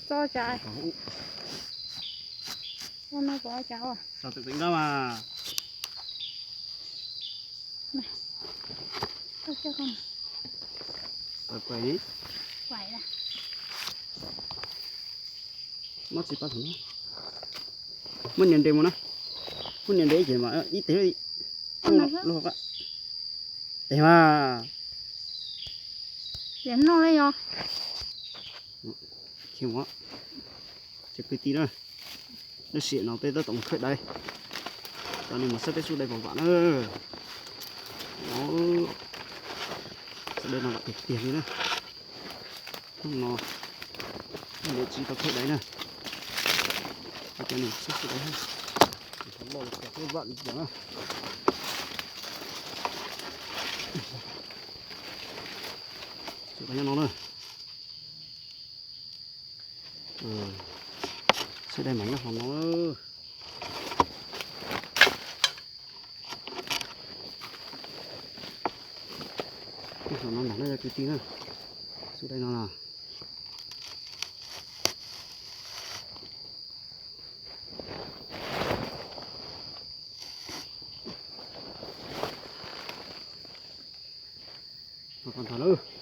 Txo cas. Ua no pov cas ua. Txo txeem txeem nrab mas. Muab tsis pab thaum no. Muab nias nres mus na. Muab nias nres ib ces mas ib teg lub hauv qab. Tes mas. Tias noj li yog. Cov kwv tij na, lub sij hawm no peb tab tom mus khawb daiv, cov neeg mus saib peb xub daiv vam vam na. Xub daiv no vam tiag tiag li na. Hnub no niam txiv tau khawb daiv na. Cov neeg saib xub daiv, loj li cas peb vam li cas na. Xub daiv nyob no na. Xub daiv mas nyob hauv no. Nyob hauv no ntag na cov kwv tij na. Xub daiv no na. Ntag na.